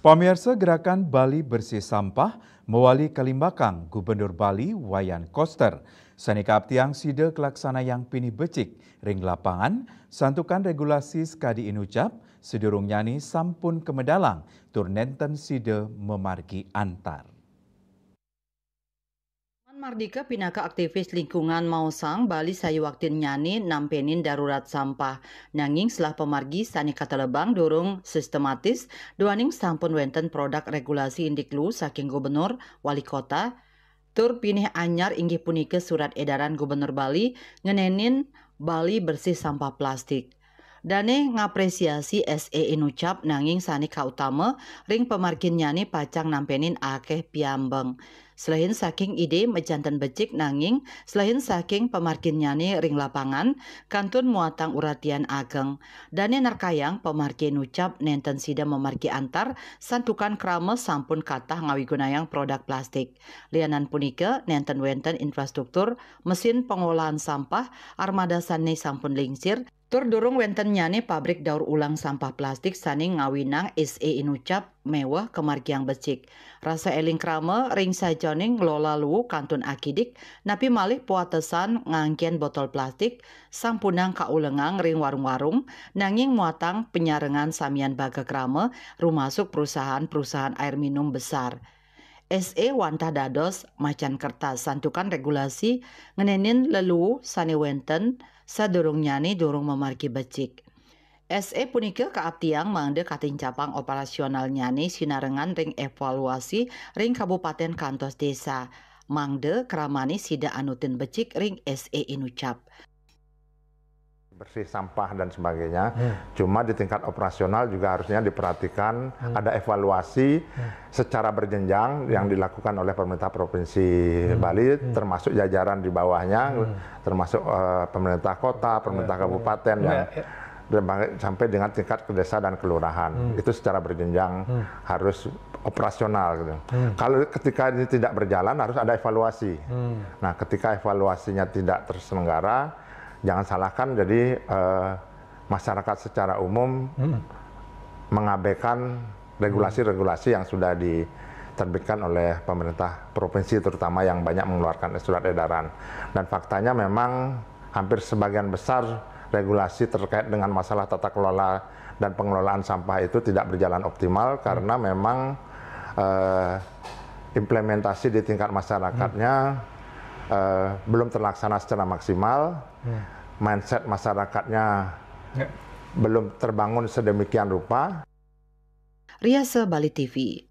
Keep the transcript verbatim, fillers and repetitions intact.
Pamirsa, gerakan Bali Bersih Sampah mawali kalimbakang Gubernur Bali Wayan Koster. Sané kaaptiang sida kalaksanayang pinih becik ring lapangan, santukan regulasi sakadi inucap, sadurungnyané sampun kamedalang tur nénten sida mamargi antar. Man Mardika pinaka aktivis lingkungan maosang Bali sayuaktinnyané nampénin darurat sampah. Nanging selah pamargi sané katalebang durung sistematis, duaning sampun wénten produk regulasi indiklu saking gubernur, wali kota, tur pinih anyar inggih punika surat edaran Gubernur Bali ngenénin Bali bersih sampah plastik. Dané ngapresiasi S E inucap, nanging sané kautama ring pamarginnyané pacang nampénin akéh piambeng. Selain saking idé majanten becik, nanging selain saking pamarginnyané ring lapangan, kantun muatang uratian ageng. Dané narkayang pamargi inucap nénten sida mamargi antar, santukan krama sampun katah ngawigunayang produk plastik. Lianan punika, nénten wénten infrastruktur mesin pengolahan sampah, armada sané sampun lingsir, tur durung wéntennyané pabrik daur ulang sampah plastik sané ngawinang S E inucap miwah kamargiang becik. Rasa éling krama ring sajaning ngelola luwu kantun akidik, napi malih pawatesan nganggén botol plastik sampunang kaulengang ring warung-warung, nanging muatang panyarengan samian baga krama, rumasuk perusahaan-perusahaan air minum besar. S E wantah dados macan kertas, santukan regulasi ngenénin leluwu sané wénten sadurungnyané durung mamargi becik. S E punika kaaptiang mangda katincapang operasionalnyané sinarengan ring evaluasi ring kabupatén kantos désa, mangda kramané sida anutin becik ring S E inucap. Bersih sampah dan sebagainya. Hmm. Cuma di tingkat operasional juga harusnya diperhatikan, hmm, ada evaluasi, hmm, secara berjenjang yang, hmm, dilakukan oleh pemerintah provinsi, hmm, Bali, hmm, termasuk jajaran di bawahnya, hmm, termasuk, eh, pemerintah kota, pemerintah, ya, kabupaten, ya, dan, ya, sampai dengan tingkat ke desa dan kelurahan. Hmm. Itu secara berjenjang, hmm, harus operasional gitu. Hmm. Kalau ketika ini tidak berjalan, harus ada evaluasi. Hmm. Nah, ketika evaluasinya tidak terselenggara, jangan salahkan jadi, eh, masyarakat secara umum, hmm, mengabaikan regulasi-regulasi yang sudah diterbitkan oleh pemerintah provinsi, terutama yang banyak mengeluarkan surat edaran. Dan faktanya memang hampir sebagian besar regulasi terkait dengan masalah tata kelola dan pengelolaan sampah itu tidak berjalan optimal karena, hmm, memang, eh, implementasi di tingkat masyarakatnya, hmm, eh, belum terlaksana secara maksimal. Hmm. Mindset masyarakatnya, ya, belum terbangun sedemikian rupa. Riasa Bali T V.